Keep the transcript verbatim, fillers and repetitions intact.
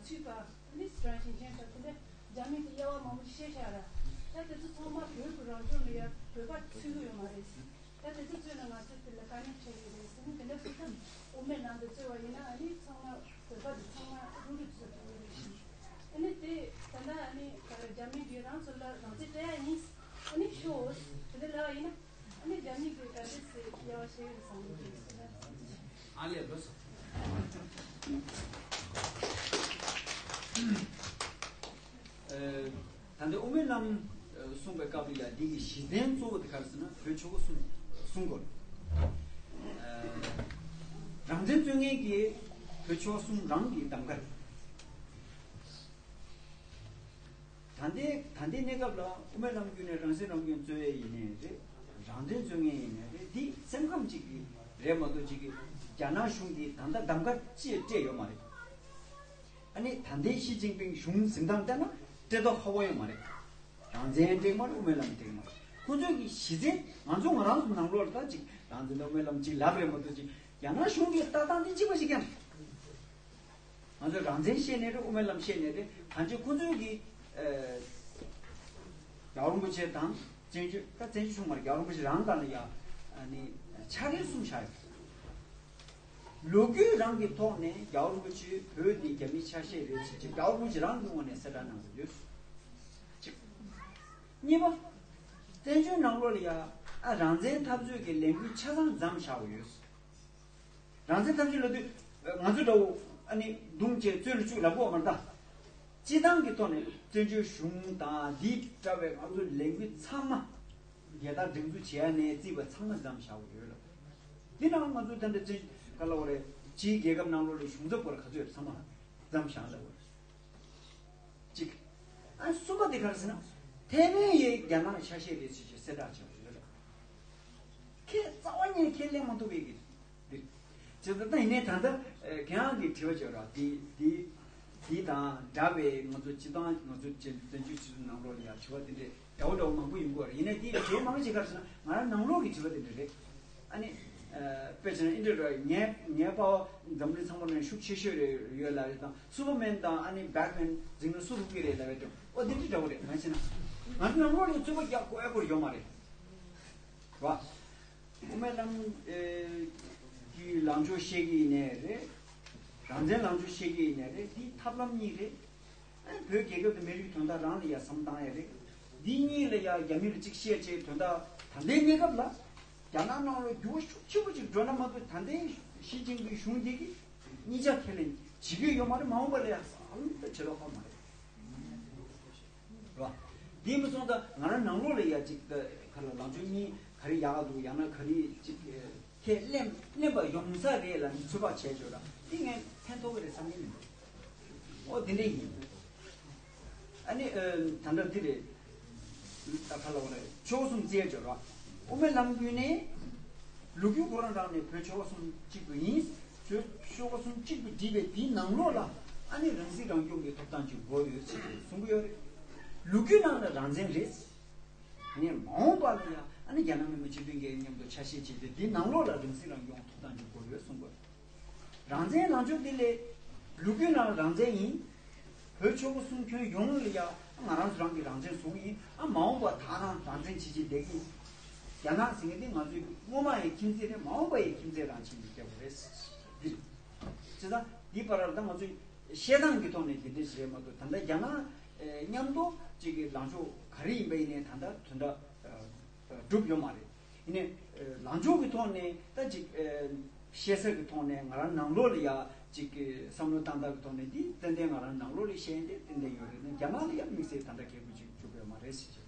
ཚུད་པ་ནི་རང་བཞིན་ཅན་དང་དེ་ནས་རྒྱ་མི་གི་དབྱེ་བ་མང་པོ་ཤེས་བྱ་ར། ད་དེ་ཚོ་ཚང་མ་བོད་ཀྱི་རང་སྐྱོང་ལ་ཡ་བོད་པ་ཚུད་ཀྱི་ཡོད་མ་རེད། ད་དེ་ཚོ་ཚུད་ན་ང་ཚོས་དེ་ལ་དཀའ་ངལ་འཕྲད་ཀྱི་རེད་ཟེར་ནས། དེ་འདྲ་སོང་ཙང་དབུ་མའི་ལམ་དུ་བརྩི་བ་ཡིན་ན་ཨ་ནི་ཚང་མ་བོད་པ་དེ་ཚང་མ་རུབ་རུབ་བཟོ་ཐུབ་ཀྱི་རེད་ཤག་ཨ་ནི་དེ་ད་ལྟ་ཨ་ནི་ག་རེ་རྒྱ་མི་གིས་རང་ཚོ་ལ་རང་བཙན་སྤྲད་ཡ་ཡིན། ཨ་ནི་ཤོག་དེ་འདྲ་ལབ་པ་ཡིན་ན། ཨ་ནི་རྒྱ་མི་གིས་ག་འདྲ་སེ་དབྱེ་བ་ཕྱེ་ཡོད་བསམ་གྱི་འདུག་ཨ་ལས་ལོས། ཨ། ད་ལྟ་དབུ་མའི་ལམ་གསུངས་པའི་སྐབས་ལ་ཡ་འདི་གི་གཞི་རྟེན་གཙོ་བོ་དེ་ག་རེ་ཟེར་ན་བོད་ཆོལ་ཁ་གསུམ་གསུང་དགོས། ཨ། རང་བཙན་རྩོད་མཁན་གྱི་བོད་ཆོལ་ཁ་གསུམ་རང་གི་གདམ་ག་རེད། ད་ལྟའི་ད་ལྟའི་གནས་སྐབས་ལ་དབུ་མའི་ལམ་བརྒྱུད་ནས་རང་སྲིད་རང་སྐྱོང་རྩོད་ཡས་ཡིན་ནའི་རེད། རང་བཙན་རྩོད་མཁན་ཡིན་ནའི་རེད། འདི་སེམས་ཁམས་གཅིག་གི་རེད་མ་གཏོགས་གཅིག་གི་རྒྱ་ནག་གཞུང་གིས་ད་ལྟ་གདམ་ག་ཅིག་སྤྲད་ཡོད་མ་རེད། ཨ་ནི་ད་ལྟའི་ཞི་ཅིན་ཕིང་གཞུང་འཛིན་སྟངས་བལྟས་ན་སྤྲད་མདོག་ཁ་པོ་ཡོད་མ་རེད། རང་བཙན་སྤྲད་མ་རེད། དབུ་མའི་ལམ་སྤྲད་མ་རེད། ཁོང་ཚོས་ཀྱི་གཞི་རྩའི་ང་ཚོ་ང་རང་ཚོ་ནང་ལོགས་ལ་ད་ཅིག་རང་བཙན་དང་དབུ་མའི་ལམ་ཅིག་ལབ་རེད་མ་གཏོགས་ཅིག་རྒྱ་ནག་གཞུང་གི་ལྟ་སྟངས་འདི་གཅིག་པ་ཞིག་ཀྱང་རེད། ང་ཚོས་རང་བཙན་བཤད་ནའི་རེད། དབུ་མའི་ལམ་བཤད་ནའི་རེད། གང་ཅི་ཁོ་ཚོས་ཀྱི་ཨ་རྒྱལ་བ་རིན་པོ་ཆེ་དང་བཙན་བྱོལ་ད་བཙན་བྱོལ་གཞུང་མ་རེད། རྒྱལ་བ་རིན་པོ་ཆེ་རང་སྒང་ལ་ཡ་ཨ་ནི་ཕྱག་ལས་གསུམ་བཞག་ཡོད། ལོ་རྒྱུས་རང་གི་ཐོག་ནས་རྒྱལ་བ་རིན་པོ་ཆེ་བོད་འདི་རྒྱ་མིའི་ཆ་ཤས་རེད་ཟེར་ཅིག་རྒྱལ་བ་རིན་པོ་ཆེ་རང་གི་ངོས་ནས་གསལ་བསྒྲགས་གནང་གི་ཡོད། གཅིག་གཉིས་པ། བཙན་བྱོལ་ནང་ལོགས་ལ་ཡ་ཨ་རང་བཙན་འཐབ་རྩོད་ཀྱི་ལས་འགུལ་ཆ་ཚང་མཚམས་བཞག་གི་ཡོད། རང་བཙན་འཐབ་རྩོད་ལབ་དུས་ང་ཚོ་འདྲ་བོ་ཨ་ནི་རྡུང་བྱས་རྩོད་ལ་བཅུག་ལབ་དགོས་མ་རེད་ད། སྤྱི་བཏང་གི་ཐོག་ནས་བཙན་བྱོལ་གཞུང་དང་འདི་འདྲ་བའི་ང་ཚོ་ལས་འགུལ་ཚང་མ་རྒྱལ་དར་སྒྲེང་འཛུགས་བྱས་ནས་བརྩིས་པ་ཚང་མ་མཚམས་བཞག་དགོས་ཡོད་ལ། འདི་ནང་ང་ཚོ་ད་ལྟ་བཙན་ག་ལབ་དགོས་རེད། སྤྱིའི་རྒྱལ་ཁབ་ནང་ལོགས་ལ་གཞུང་ཚབ་སྐོར་ག་ཚོད་ཡོད་ཚང་མ་མཚམས་བཞག་ལབ་དགོས་རེད། གཅིག་ཨ་གསུམ་པ་དེ་ག་རེ་ཟེར་ན། ཐའེ་ཝན་ཡང་རྒྱ་ནག་ཆ་ཤས་རེད་ཟེར་གྱི་གསལ་བསྒྲགས་བྱས་པ་ཡོད་རེད། ཁས་རྩ་བ་ཉིད་ཁས་ལེན་མ་ཐུབ་པའི་གི་འདི། བྱས་ཙང་ད་ཡིན་ནའི་ད་ལྟ་ཁྱེད་རང་གི་དྲི་བ་བྱས་ར་འདི་འདི་འདི་དང་འདྲ་བའི་ང་ཚོ་སྤྱི་བཏང་ང་ཚོ་བཙན་བཙན་བྱོལ་སྤྱི་ཚོགས་ནང་ལོགས་ལ་ཡང་དྲི་བ་འདི་འདྲའི་འདྲ་བོ་འདྲ་བོ་མང་པོ་ཡིན་དགོས་རེད། ཡིན་ནའི་འདི་དྲི་བ་མང་ཆེ་ག་རེ་ཟེར་ན་ང་རང་ནང་ལོགས་ཀྱི་དྲི་བ་འདི་འདྲ་རེད། ཨ་ནི། དཔེ་བྱས་ན་ཨིན་ཌི་ར་ངའི་ངའི་པ་ཕ་འཛམ་གླིང་ཚང་མ་ནང་ཤུགས་ཆེ་ཤོས་རེ་ཡོད་ལ་རེད་དང་སུ་པར་མེན་དང་ཨ་ནི་བེ་ཊི་མེན་འཛིང་ན་སུ་རུབ་ཀྱི་རེད་ལབ་པའི་དོན་ཨོ་དེ་འདྲ་འདྲ་བོ་རེད། ང་བྱས་ན་ང་ཚོ་ནང་ལོགས་ལ་རྩོད་པ་རྒྱག་དགོས་ཨེ་དགོས་ཡོད་མ་རེད། ར། དབུ་མའི་ལམ་གྱི་ལངས་ཕྱོགས་བཤད་ཀྱི་ཡིན་ནའི་རེད། རང་བཙན་ལངས་ཕྱོགས་བཤད་ཀྱི་ཡིན་ནའི་རེད། འདི་ཐབས་ལམ་གཉིས་རེད། ཨ་བོད་རྒྱལ་ཁབ་དང་མི་རིགས་དོན་དག་རང་ལ་ཡ་བསམ་བཏང་ཡ་རེད། འདི་གཉིས་ལ་ཡ་རྒྱ་མི་ལ་གཅིག་བཤད་བྱས་དོན་དག་ད་ལྟའི་གནས་སྐབས་ལ་རྒྱ་ནག་ནང་ལ་འགྱུར་བ་ཤུགས་ཆེན་པོ་ཅིག་འགྲོ་ན་མ་གཏོགས་ད་ལྟའི་ཞི་ཅིན་ཕིང་གཞུང་འདི་གིས་གཉིས་ཆ་ཁས་ལེན་བྱེད་ཀྱི་ཡོད་མ་རེད། མ་འོངས་པ་ལ་ཡ་བསམ་བློ་བྱེད་ལོག་ཁག་མ་རེད། རེད་བ། འདི་མི་སོང་ཙང་ང་རང་ནང་ལོགས་ལ་ཡ་ཅིག་ཁ་ལ་ལངས་ཕྱོགས་གཉིས་ག་རེ་ཡག་ག་འདུག་ཡང་ན་ག་རེ་ཅིག་ཁས་ལེན་ལེན་པ་ཡོང་ས་རེད་ལ་ཚོད་དཔག་བྱས་ཆོག་ར་འདི་ངས་ཕན་ཐོགས་ཀྱི་རེད་བསམ་གྱི་མི་འདུག་ཨོ་དེ་འདྲ་ཡིན། ཨ་ནི་ཨ་ད་ལྟ་འདི་རེད། ད་ག་ལ་བ་རེད་ཆོལ་གསུམ་རྩིས་ཆོག་ར་དབུ་མའི་ལམ་བརྒྱུད་ནས། ལོ་རྒྱུས་ཁོ་རང་རང་ནས་བོད་ཆོལ་ཁ་གསུམ་གཅིག་པུ་ཡིན། བོད་ཆོལ་ཁ་གསུམ་གཅིག་པུ་བསྒྲིགས་པའི་དེའི་ནང་ལོགས་ལ་ཨ་ནི་རང་སྲིད་རང་སྐྱོང་གི་ཐོབ་ཐང་ཅིག་དགོས་ཡོད་ཅེས་གསུང་གི་ཡོད་རེད། ལོ་རྒྱུས་ནང་ལ་རང་བཙན་རེད། ཨ་ནི་མ་འོངས་པ་ལ་ཡང་ཨ་ནི་རྒྱ་ནག་མི་དམངས་སྤྱི་མཐུན་རྒྱལ་ཁབ་མཉམ་དུ་ཆ་ཤས་བྱས་ཏེ་དེའི་ནང་ལོགས་ལ་རང་སྲིད་རང་སྐྱོང་ཐོབ་ཐང་ཅིག་དགོས་ཡོད་གསུང་གི་ཡོད་རེད། རང་བཙན་ལངས་ཕྱོགས་འདི་ལས་ལོ་རྒྱུས་ནང་རང་བཙན་ཡིན། བོད་ཆོལ་ཁ་གསུམ་ཁྱོན་ཡོངས་ལ་ཡ་ང་རང་ཚོ་རང་གི་རང་བཙན་བཟུང་ཡིན། ཨ་མ་འོངས་པ་ད་རང་རང་བཙན་བྱེད་ཀྱི་བསྡད་ཀྱི་ཡིན། རྒྱ་ནག་ཟེར་མཁན་དེ་ང་ཚོའི་སྔོན་མ་ཡི་ཁྱིམ་མཚེས་རེད། མ་འོངས་པ་ཡི་ཁྱིམ་མཚེས་རང་བྱེད་ཀྱི་རྒྱལ་པོ་རེད། འདི་རེད། བྱས་ཙང་འདི་བར་ལ་ད་ང་ཚོས་བཤད་སྟངས་ཀྱི་ཐོག་ནས་འདི་འདྲ་ཞིག་རེད་མ་གཏོགས་ད་ལྟ་རྒྱ་ནག་མཉམ་དུ་གཅིག་གི་ལངས་ཕྱོགས་ག་རེ་ཡིན་པ་ཡིན་ནའི་ད་ལྟ་དོན་དག་གྲུབ་ཡོད་མ་རེད། ཡིན་ནའི་ལངས་ཕྱོགས་ཀྱི་ཐོག་ནས་ད་ཅིག་བཤད་ས་ཀྱི་ཐོག་ནས་ང་རང་ནང་ལོགས་ལ་ཡ་ཅིག་བསམ་བློ་བཏང་སྟངས་ཀྱི་ཐོག་ནས་འདི་ཏན་ཏན་ང་རང་ནང་ལོགས་ལ་བཤད་ཡིན་ཏེ་ཏན་ཏན་ཡོད་རེད་ན་རྒྱ་ནག་ལ་ཡ་དམིགས་བསལ་ད་ལྟ་གལ་དགོས་ཅིག་བཅུག་ཡོད་མ་རེད་ཟེར་བྱས་ཞུ།